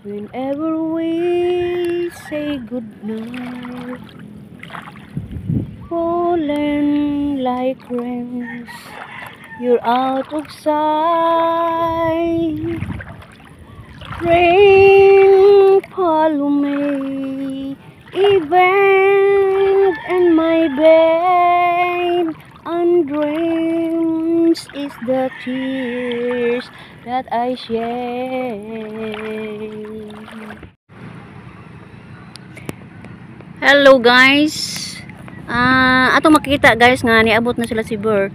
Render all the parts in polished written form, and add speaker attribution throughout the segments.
Speaker 1: Whenever we say goodnight, falling like rains, you're out of sight. Rain, follow me, even in my bed, and dreams is the tears that I shed. Hello guys. Ato makita guys nga niabot na sila si Bert.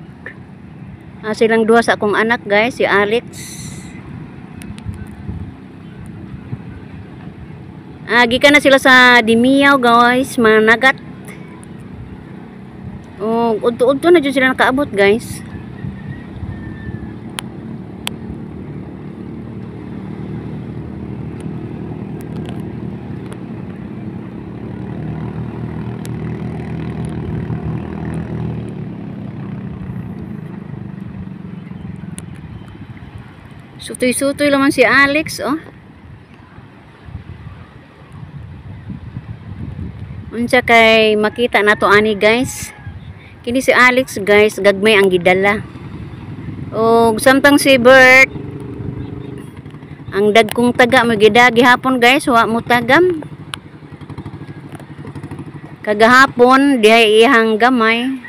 Speaker 1: Silang duha sa akong anak guys, si Alex. Gikan na sila sa Dimiyaw guys, managat. Oh, udto-udto na jud sila nakaabot guys. Sutoy-sutoy laman si Alex, oh. Unsa kay makita nato ani guys. Kini si Alex guys, gagmay ang gidala. Og samtang si Bert ang dagkong taga magida gihapon guys, wa mo tagam. Kagahapon dihay iyang gamay.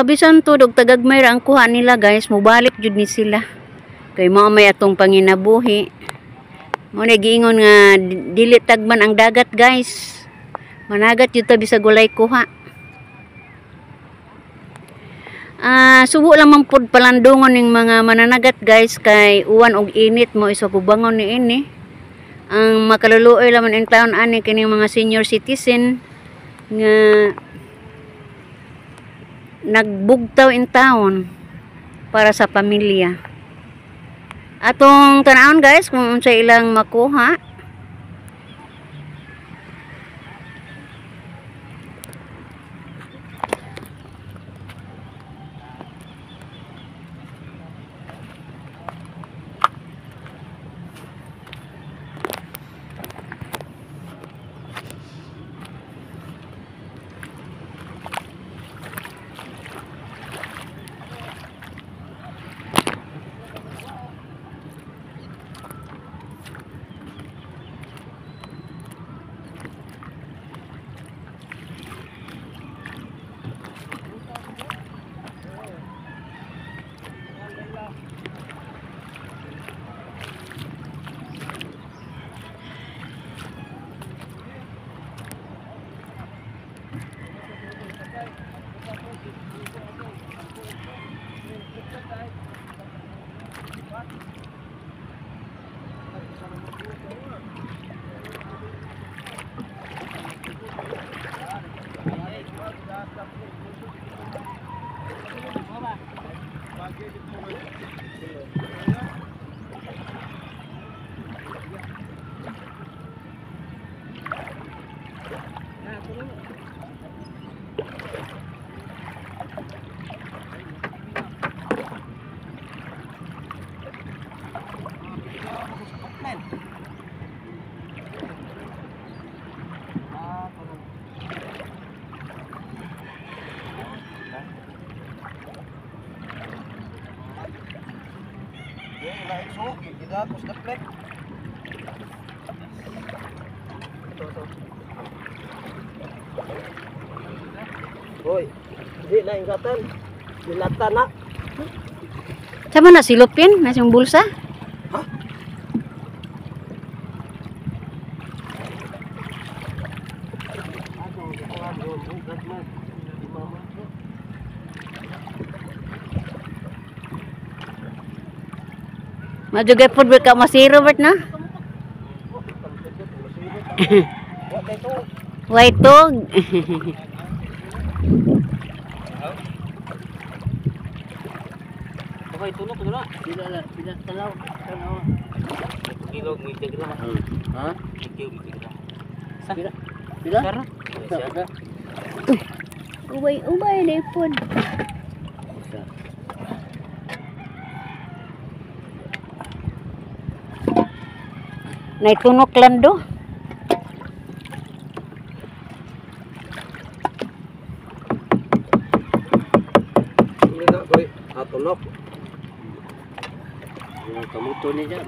Speaker 1: Bisan tudog tagagmay ra ang kuha nila guys, mobalik jud ni sila. Kay mao may atong panginabuhi. Mo na giingon nga dili tagman ang dagat guys. Managat jud ta bisag walay kuha. Subo lamang pud palandungon ning mga mananagat guys kay uwan og init mo isa kubangon ni ini. Ang makaluluoy laman in town ani kining mga senior citizen nga nagbugtaw in town para sa pamilya. Atong tan-awon guys kung unsa ilang makuha.
Speaker 2: Hoy, di na ingatan. Dilata na.
Speaker 1: Sama na silupin na siyang bulsa.
Speaker 2: Ha?
Speaker 1: Madugay pod ka masiro bert na? Way tog.
Speaker 2: Okay, tulog ko na. Pila la, pila talaw. Tanaw. Kilo ng gra. Ha? Kilo ng gra. Pila? Pila? Pila.
Speaker 1: Ubay, ubay na pod.
Speaker 2: Isa.
Speaker 1: Naitunok lando.
Speaker 2: Atunok. Yung kamuto niya.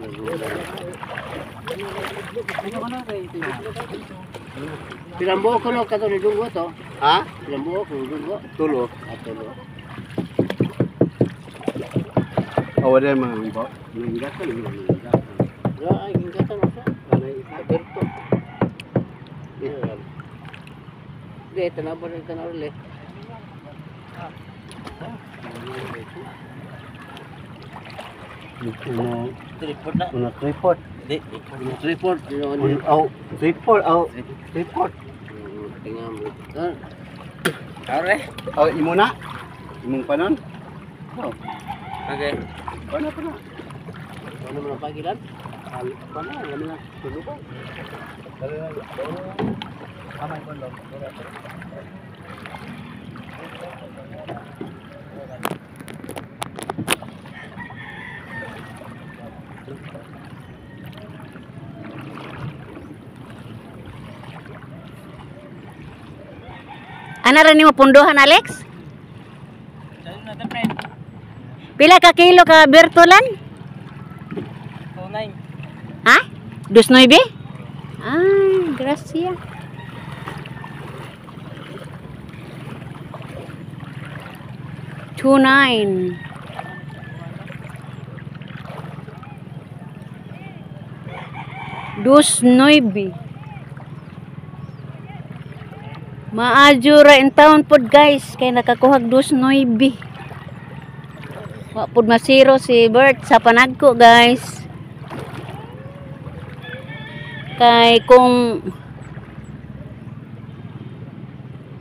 Speaker 2: Pilang buo ko no kato ni Dunggo to?
Speaker 3: Ha?
Speaker 2: Pilang buo ko ni Dunggo?
Speaker 3: Tulo.
Speaker 2: Ah, tulo.
Speaker 3: Awa din mga iba.
Speaker 2: Nangingatan, nangingatan. Ay, ingatan mo siya. Aberto. Hindi, tanaw pa rin tanaw ulit.
Speaker 3: Una,
Speaker 2: Tripod na.
Speaker 3: una tripod.
Speaker 2: Hindi, una tripod.
Speaker 3: Un, oh, tripod, oh, tripod.
Speaker 2: Tingnan mo. Ah.
Speaker 3: Oh, imo na. Imong panon. Oh,
Speaker 2: Okay.
Speaker 3: pana pana.
Speaker 2: Ano mo na pagilan?
Speaker 3: Pana, lami na. Tulo ba?
Speaker 1: Ana ra nimo punduhan, Alex? Pila ka kilo ka Bertolan?
Speaker 2: 29.
Speaker 1: Ha? 29? Ah, gracia. 29. 29. Maadyo ra in town pod guys kay nakakuhag 29. Wa pod masiro si Bert sa panagko guys. Kay kung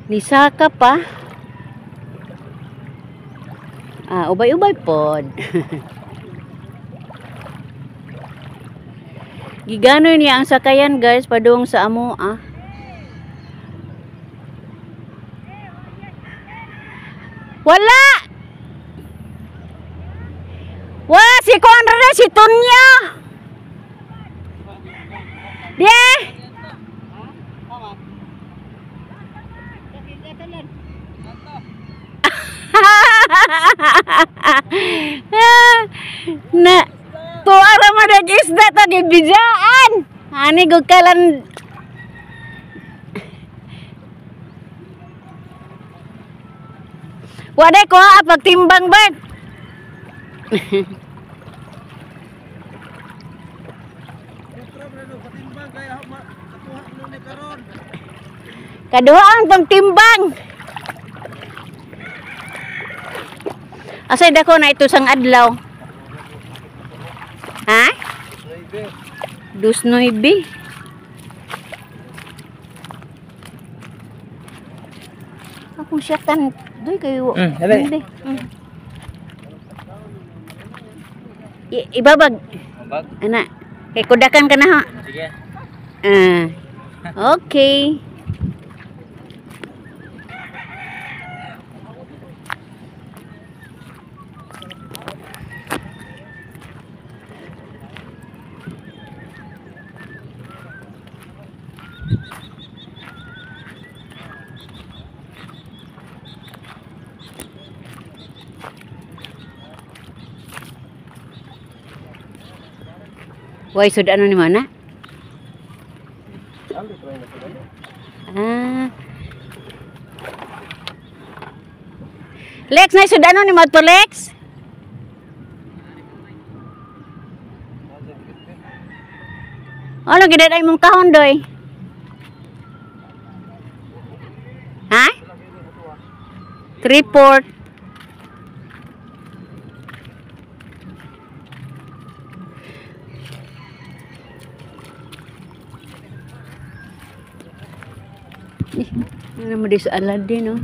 Speaker 1: nisaka pa, ah, ubay-ubay pod. Giganoy niya ang sakayan guys padung sa amo ah. Wala! Wala si Conrad, si Tonya. Di! Na tuwa ra man ang isda to gibijaan. Ani gud kalan. Waday ko ha pagtimbang Bert. Kaduha ang pagtimbang. Asay dako na ito sang adlaw. Ha? 29. Akong siyatan. Doy kayo.
Speaker 2: Dali.
Speaker 1: Hindi. Ibabag.
Speaker 2: Bag.
Speaker 1: Ana. Kay kudakan ka na ha.
Speaker 2: Sige.
Speaker 1: Ah. Okay. Why sud ano ni mana? Ah. Lex, na sud ano ni mo to Lex? Ano gid ay mong kahon doy? Ha? 3/4. Ano mo di sa Aladdin, no?